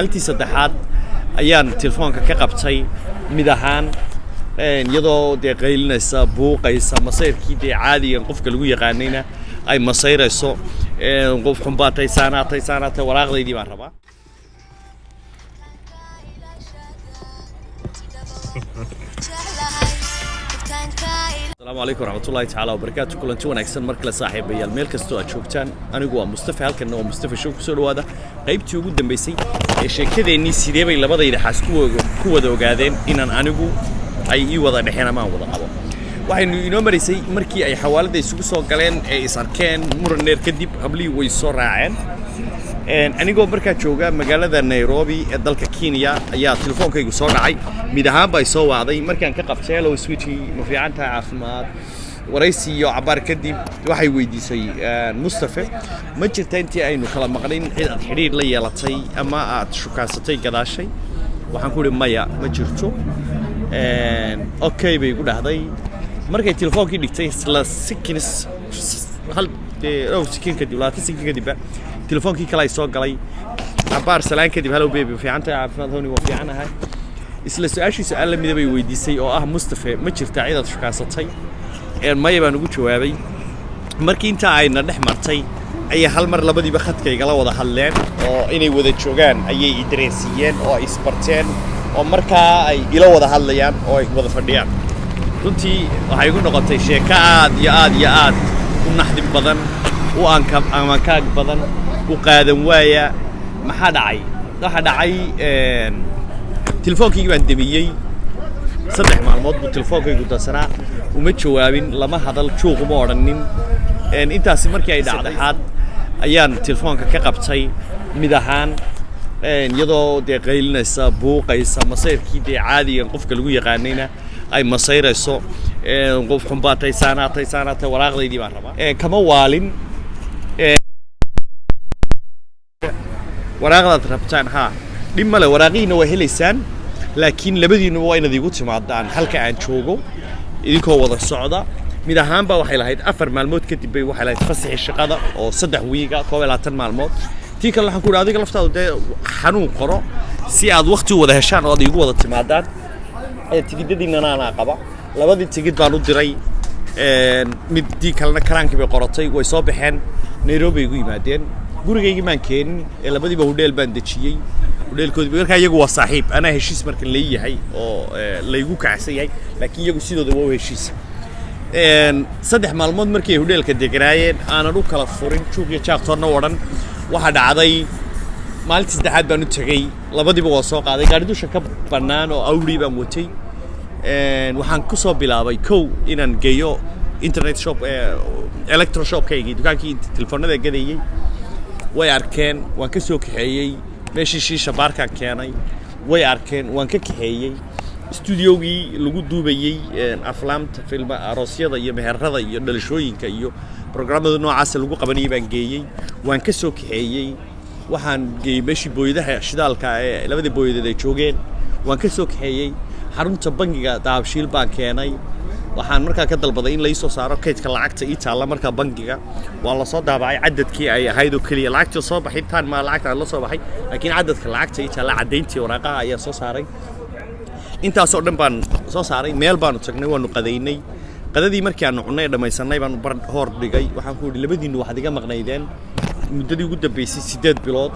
Maalintii saddexaad ayaan telefoonka ka qabtay mid ahaan, iyadoo dee qaylinaysa, buuqaysa, masayrkii dee caadigan qofka lagu yaqaanayna ay masayrayso. Qof xunbaatay, saanaatay, saanaatay, waraaqdaydii baan rabaa. Asalaamu calaykum waraxmatullahi tacaala wabarakaatu. Kulanti wanaagsan mar kale, saaxiibayaal, meel kastoo aad joogtaan. Anigu waa Mustafa, halkanna waa Mustafa Show. Kusoo dhawaada qaybtii ugu dambeysay ee sheekadeennii, sidee bay labadayda xaas ku wada ogaadeen inaan anigu ay ii wada dhexeen ama aan wada qabo. Waxaynu inoo maraysay markii ay xawaaladda isugu soo galeen ee is arkeen. Muran dheer kadib hablihii way soo raaceen. Anigoo markaa jooga magaalada Nairobi ee dalka Kenya ayaa telefoonkaygu soo dhacay. Mid ahaan baa soo wacday. Markaan ka qabtay, "Hello sweetie, ma fiican tahay? Caafimaad?" Waraysi iyo cabaar kadib waxay weydiisay, "Mustafe, ma jirta intii aynu kala maqnayn cid aad xidhiidh la yeelatay ama aad shukaansatay gadaashay?" Waxaan ku idhi, "Maya, ma jirto." "Okay," bay igu dhahday. Markay telefoonkii dhigtay, isla seconds, hal dee dhowr second kadib, 20 second kadibba telefoonkii kale ay soo galay. Cabaar salaan kadib, "Hello baby, fiican tahay? Caafimaad?" "Honey, waa fiicanahay." Isla su-aashii su-aal la mida bay weydiisay oo ah, "Mustafe, ma jirtaa cid aad shukaansatay?" "Maya," baan ugu jawaabay. Markii intaa ayna dhex martay ayay hal mar labadiiba khadka igala wada hadleen, oo inay wada joogaan ayay i dareensiiyeen, oo ay isbarteen, oo markaa ay ila wada hadlayaan oo ay wada fadhiyaan. Runtii waxay igu noqotay sheeko aad iyo aad iyo aad u naxdin badan, u anka amakaag badan, u qaadan waaya. Maxaa dhacay? Waxaa dhacay, telefoonkaygii baan demiyey. 3 maalmood buu telefoonkaygu dansanaa. Uma jawaabin, lama hadal, juuq uma odhanin. Intaasi markii ay dhacday saddexaad ayaan telefoonka ka qabtay mid ahaan, iyadoo dee qaylinaysa, buuqaysa, masayrkii dee caadigan qofka lagu yaqaanayna ay masayrayso. Qof xunbaatay, saanaatay, saanaatay, waraaqdaydii baan rabaa. Kama waalin. Waraaqdaad rabtaan haa, dhib male, waraaqihiina waa helaysaan, laakiin labadiinuba waa inaad iigu timaadaan halka aan joogo idinkoo wada socda. Mid ahaanba waxay lahayd 4 maalmood kadib bay waxay lahayd fasaxii shaqada oo 3 wiiga, 21 maalmood. Tii kale waxaan ku idhi, adiga laftaadu dee xanuun qoro si aad waqti u wada heshaan oo aad iigu wada timaadaan. Tigidhadiinana anaa qaba. Labadii tigid baan u diray. Middii kalena karaankii bay qoratay. Way soo baxeen, Nairobi ay igu yimaadeen. Gurigaygii maan keenin ee labadiiba hudheel baan dejiyey, hudheelkoodii. Markaa iyagu waa saaxiib, anaa heshiis marka leeyahay oo laygu kacsan yahay, laakiin iyagu sidooda waa u heshiis. 3 maalmood markii ay hudheelka deganaayeen, aanan u kala furin juuq iyo jaaqtoonna odhan, waxaa dhacday maalintii saddexaad baan u tegey. Labadiiba waa soo qaaday, gaari dusha ka bannaan oo Audi baan watay. Waxaan ku soo bilaabay kow inaan geeyo internet shop, electro shopkaygii, dukaankii telefoonada gadayey. Way arkeen, waan ka soo kaxeeyey. Meeshii shiisha baarkaan keenay, way arkeen, waan ka kaxeeyey. Studiogii lagu duubayey aflaamta filma aroosyada iyo meherada iyo dhalashooyinka iyo programmada noocaasa lagu qabanayay baan geeyey, waan ka soo kaxeeyey. Waxaan geeyey meeshii booyadaha shidaalka ee labadii booyadood ay joogeen, waan ka soo kaxeeyey. Xarunta bangiga Dahabshiil baan keenay. Waxaan markaa ka dalbaday in la ii soo saaro kaydka lacagta ii taalla markaa bangiga. Waa la soo daabacay cadadkii ay ahayd oo keliya. Lacagtii soo baxay taan maa lacagta la soo baxay, laakiin cadadka lacagta ii taalla caddayntii waraaqaha ayaa soo saaray. Intaasoo dhan baan soo saaray. Meel baanu tagnay, waanu qadaynay. Qadadii markii aanu cunnay ee dhammaysanay baanu bar hor dhigay. Waxaan ku idhi, "Labadiinnu waxaad iga maqnaydeen muddadii ugu dambeysay 8 bilood,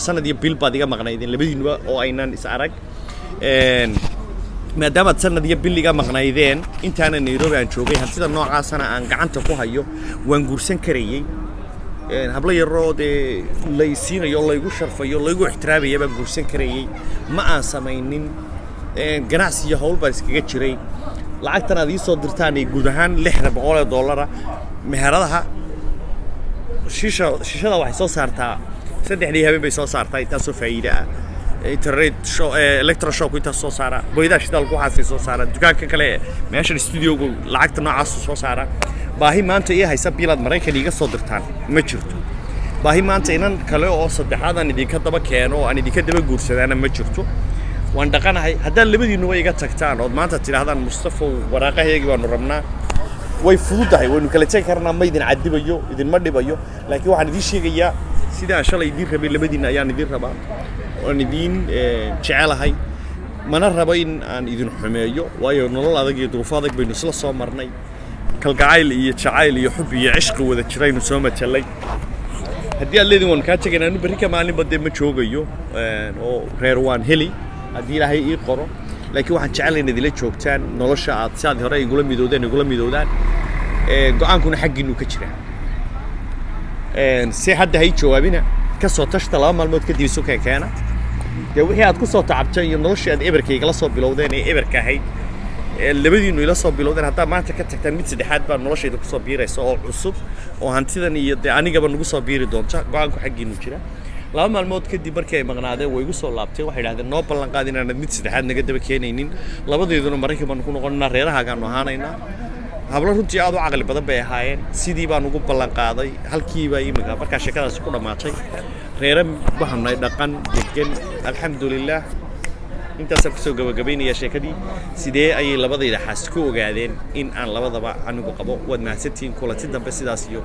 sanad iyo bil baad iga maqnaydeen labadiinuba oo aynaan is arag. Maadaamaad sanad iyo bil iga maqnaydeen, intaana Nairobi aan joogay, hantida noocaasana aan gacanta ku hayo, waan guursan karayey. Hablo yaroo dee lay siinayo, laygu sharfayo, laygu ixtiraamaya baan guursan karayey. Ma aan samaynin. Ganacsi iyo hawl baan iskaga jiray. Lacagtan aad ii soo dirtaan ee guud ahaan 600 ee dollara, meheradaha shiisha, shiishada waxay soo saartaa saddexdii habeen bay soo saartaa intaasoo faa'iide ah. Internet shop, electro shop intaas soo saara, booyadaha shidaalku waxaasay soo saaraan, dukaanka kale meeshan studiogu lacagta noocaasu soo saara. Baahi maanta ii haysa biilaad Maraykan iiga soo dirtaan ma jirto. Baahi maanta inan kale oo saddexaad aan idinka daba keeno oo aan idinka daba guursadaana ma jirto. Waan dhaqanahay. Haddaad labadiinuba iga tagtaan ood maanta tidhaahdaan, 'Mustafow, waraaqahaygii baanu rabnaa,' way fududahay, waynu kala tegi karnaa. Ma idin cadibayo, idinma dhibayo, laakiin waxaan idiin sheegayaa sidaan shalay idiin rabay labadiinna ayaan idiin rabaa." Waan idiin jecelahay, mana rabo in aan idin xumeeyo, waayo nolol adag iyo duruufo adag baynu isla soo marnay. Kalgacayl iyo jacayl iyo xub iyo cishqi wada jiraynu soo matalay. Haddii aad leediin waan kaa tegayn, anu berri ka maalinba dee ma joogayo oo reer waan heli haddii Ilaahay ii qoro, laakiin waxaan jecelahay inaad ila joogtaan nolosha, aad si aad hore igula midoodeen igula midoodaan. Go-aankuna xaggiinu ka jiraa. Si hadda hay jawaabina, ka soo tashta, 2 maalmood kadib isu keena. Dee wixii aad ku soo tacabteen iyo noloshii aad eberka igala soo bilowdeen ee eberka ahayd ee labadiinu ila soo bilowdeen, haddaa maanta ka tagtaan, mid saddexaad baa noloshayda kusoo biiraysa oo cusub oo hantidan iyo dee anigaba nagu soo biiri doonta. Go-aanku xaggiinu jira. 2 maalmood kadib markii ay maqnaadeen, way igu soo laabteen. Waxay idhahdeen, "Noo ballan qaad inaanad mid saddexaad naga daba keenaynin. Labadeeduna Maraykan baanu ku noqonaynaa, reerahaagaanu ahaanaynaa." Hablo runtii aad u caqli badan bay ahaayeen. Sidii baan ugu ballan qaaday. Halkiibaa iminka markaa sheekadaasi ku dhammaatay. Reere waxaanu nahay dhaqan degan, alxamdulilah. Intaasaan kusoo gabagabaynayaa sheekadii sidee ayay labadayda xaas ku ogaadeen in aan labadaba anigu qabo. Waad mahadsantihiin. Kulanti dambe, sidaas iyo